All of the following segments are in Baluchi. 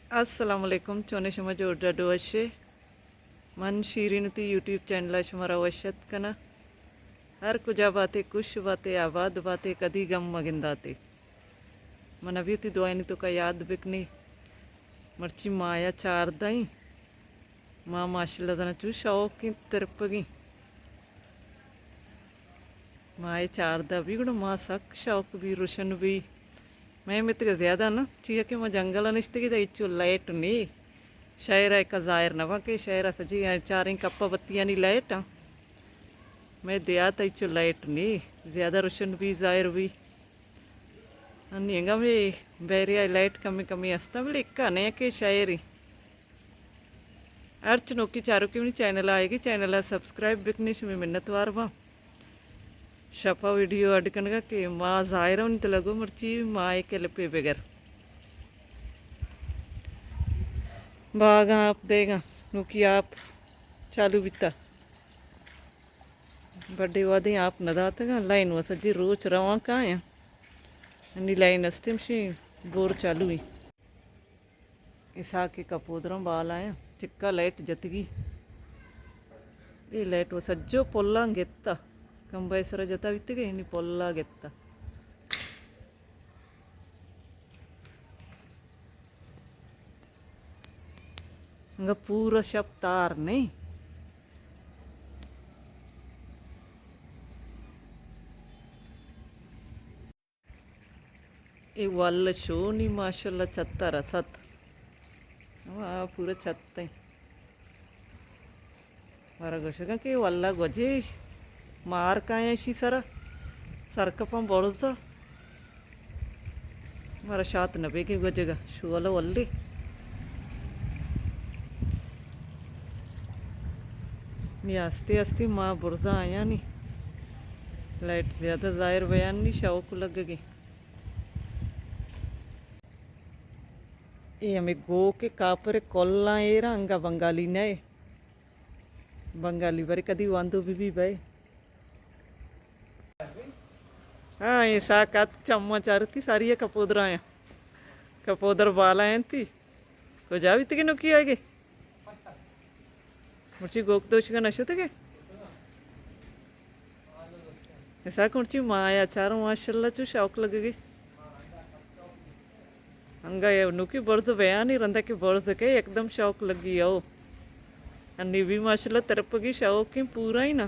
السلام علیکم، چونے شما؟ جوڑ ڈڈ وشے؟ من شیرین تی یوٹیوب چینل ءَ شمارا وش اتک کناں۔ ہر کجا باتے، خوش باتے، آباد باتے، کدی گم مگنداتے۔ من ابھی تی دعائنی توکا یاد بکنی۔ مرچی مایا چاردہ ایں۔ ما ماشاءاللہ زاناں چو شوقیں ترپگیں۔ ماہ چاردہ بی گڑا ما سک شوق بی، روشن بی۔ مئے متگ زیادہ نہ، چیا کہ ما جنگل ءَ نشتگی دا، ہچو لائٹ نی۔ شہر ءَ ایکا ظاہر نہ باں کہ شہر ءَ سجی چاریں کپا بتیانی لائٹ آں۔ مئے دیہات ءَ ہچو لائٹ نی، زیادہ روشن بی، ظاہر بی۔ انی انگا مئے بحریہ لائٹ کمی کمی ہستاں، بلے ایکا نہ کہ شہر ایں۔ ہرچ نوکی چاروکے منی چینل ءَ آئیگی، چینل ءَ سبسکرائب بکنی، شمی منتوار باں۔ شپا ویڈیو اڈ کنگا کہ ما ظاہر اوں تو لگو مرچی ما ایک کلپے بگر۔ باغاں آپ دیگا، نوکی آپ چالو بیتا۔ بڈے وادیں آپ نہ داتگاں، لائن و سجی روچ رواں کایاں۔ انی لائن استیں، مشی بور چالو ایں۔ اسحاق ءِ کپودراں بالاں، چکا لائٹ جتگی۔ اے لائٹ و سجو پلاں گتا، کمبہ ءِ سرا جتا بیتگے، انی پلا گتا۔ انگا پورا شپ تار نہیں۔ اے ول شونی ماشاءاللہ چھت ءَ رست۔ واہ، پورا چھت ایں۔ مارا گوشگا کہ ول ءَ گوجے مار کایاں اشی سرا، سرکپاں برزا۔ مارا شات نہ بیگیں گوجگا، شولا ولے۔ نی آستے آستے ما برزا آیانی۔ لائٹ زیادہ ظاہر بیان نی، شوق لگگے۔ اے ہمے گوک ءِ کاپر ءِ کلاں ایر انگا بنگالی نئے۔ بنگالی برے کدی واندو بی بی بئے۔ ہاں، اے ساکات چماں چارتی ساری کپودر آیا۔ کپودر بالا انتی۔ کجا بیتگے نوکی آئیگے؟ مرچی گوک دوشگا نہ شتگے؟ اسحاق مرچی مایا چارو ماشاءاللہ چو شوق لگگے۔ انگا اے نوکی برز بیانی رندا کہ برز کے یکدم شوق لگی او۔ انی بھی ماشاءاللہ ترپگی شوقیں پورا ہی نا۔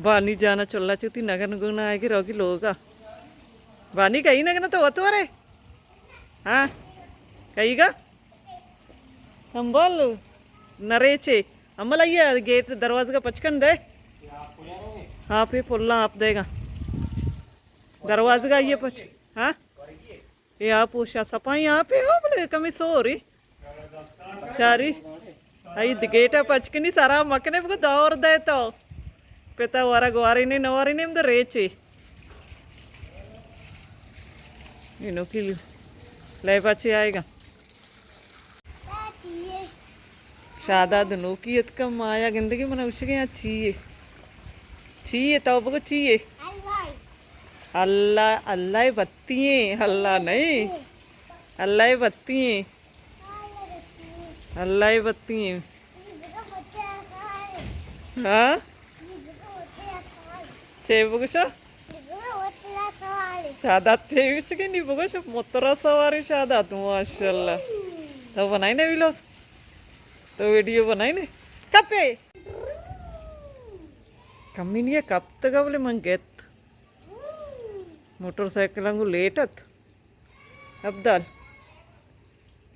بانی جانا چلا چوتی نگن گنا آئے گی روگی لوگا۔ بانی کئی نگنا تو وتو رے؟ ہاں۔ کئی گا؟ ہم بول، نریچے۔ امل آئیے گیٹ دروازہ کا پچکن دے۔ ہاں، پہ پلا آپ دے گا۔ دروازہ کا آئیے پچ۔ ہاں؟ اے آپ ہوشا سپائی آپ ہی ہو بلے کمی سوری۔ چاری۔ آئی گیٹا پچکنی سرا مکنے بگو دور دے تو۔ پتا ورا گواری نے نواری نے ہم دے ریچے۔ اینو کی لے پچے آئے گا۔ شاداد نوکی اتکا مایا گندگی منا گوشگے آ چیے؟ چیے تو بگو چیے؟ اللہ، اللہ بتی ہیں، اللہ نہیں۔ اللہ بتی ہیں۔ اللہ بتی ہیں۔ ہاں؟ چے بگوشا؟ شاداد چے گوشگے نی بگوش، موترا سواری شاداد، ماشاءاللہ۔ تو بنائی نے ویلوگ؟ تو ویڈیو بنائی نے؟ کپے؟ کمی نہیں ہے، کپتگا بلے من گیت۔ موٹر سائیکل انگو لیٹ ات۔ ابدال۔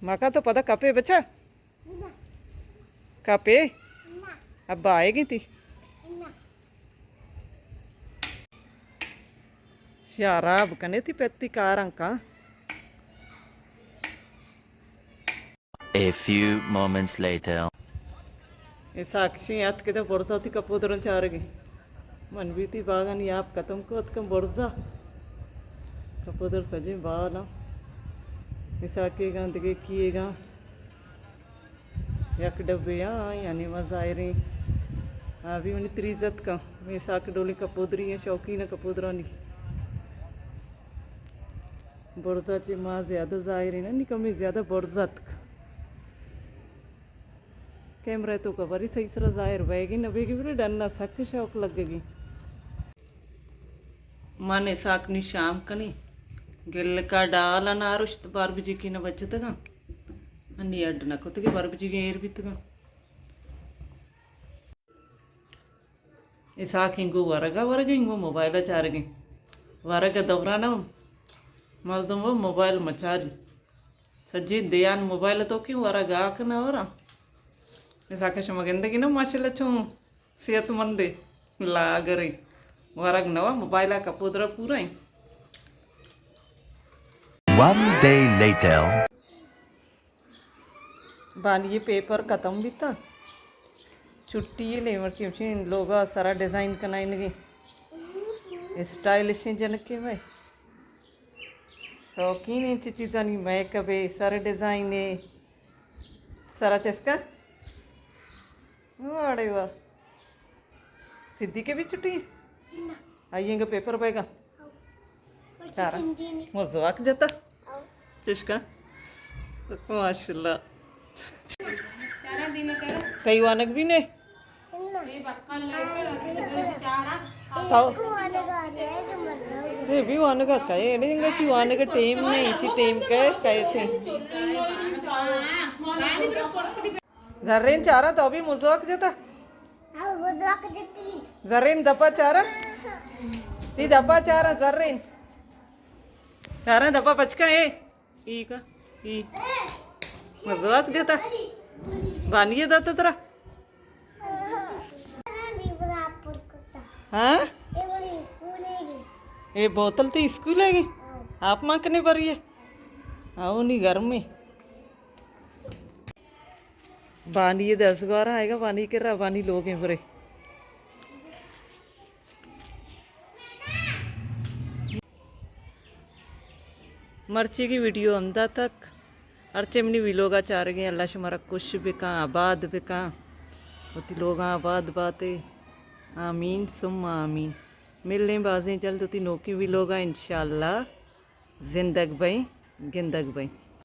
مکا تو پدا کپے بچا؟ کپے؟ ابا آئے گی تی؟ شراب کنے تی پتی کارن کا۔ A few moments later. اے ساکشیں اتک دہ برزا تی کپودرن چارگی۔ من بیتی باغانی آپ ختم کو اتکم برزا۔ کپودر سجیں بالاں۔ اساکے گاں دگے کیے گاں۔ یک ڈبے آں، یعنی ما ظاہریں۔ آ بھی منی تریزت کا۔ میں ساک ڈولی کپودری ہیں، شوقین کپودرانی۔ برزا چہ ما زیادہ ظاہر ایں، نی کمے زیادہ برز اتک۔ کیمرہ تو کا بری صحیح سرا ظاہر بیگی نہ بیگی، بری ڈنا سک شوق لگگی۔ من اساک نی شام کنی، گلکا ڈال انارشت بار بجی کی نہ بچتگاں۔ انی اڈ نہ کتگی بار بجی گیر بیتگاں۔ اساک انگو ورگا ورگ، انگو موبائل چارگیں۔ ورگ دوران مردم وہ موبائل مچاری۔ سجی دیان موبائل تو کیوں ورگ آک نہ ورا۔ اساک شما گندگی نہ ماشاءاللہ چون صحت مندے لاگرے۔ ورگ نوا موبائل کپودرا پورا ہیں۔ One day later. بانی ءِ پیپر ختم بیتا۔ چھٹی ءَ لے مرچی ہمشین لوگا سرا ڈیزائن کنائینگی۔ اسٹائلشیں جنکے مئے۔ شوقین انچی چیزانی میک اپ ءِ، سر ڈیزائن ءِ، سرا چسکا۔ واڑے واہ۔ صدیق ءَ بھی چھٹی؟ نہ۔ آئی انگا پیپر بیگا؟ او۔ چارا۔ مزواک جتا؟ او۔ چشکا؟ ماشاءاللہ۔ تئی وانگ بھی نے؟ نہ۔ تو۔ اے بھی وانگا کئے، ایڈی انگا چی وانگ ٹیم نہیں، چی ٹیم کئے، کئے تھے۔ زرین چارا تو بھی مزوک جتا؟ ہاں، مزوک جتی۔ زرین دپا چارا؟ تی دپا چارا زرین؟ چارا دپا پچکا اے؟ ای کا؟ ای۔ مزوک جتا؟ بانی دتا ترا؟ ہاں؟ اے بوتل تی اسکول ہے گی؟ آپ ماں کنے بری ہے؟ آؤ نی گرمی۔ بانی ءِ دزگوارا آئیگا، بانی کرا، بانی لوگیں برے۔ مرچی کی ویڈیو ہمدا تک۔ ہرچے منی ویلوگا چارگیں، اللہ شمارا خوش بکاں، آباد بکاں، وتی لوگاں آباد باتے۔ آمین ثم آمین۔ ملیں بازیں جلد وتی نوکیں ویلوگا انشاءاللہ۔ زندگ بئیں، گندگ بئیں۔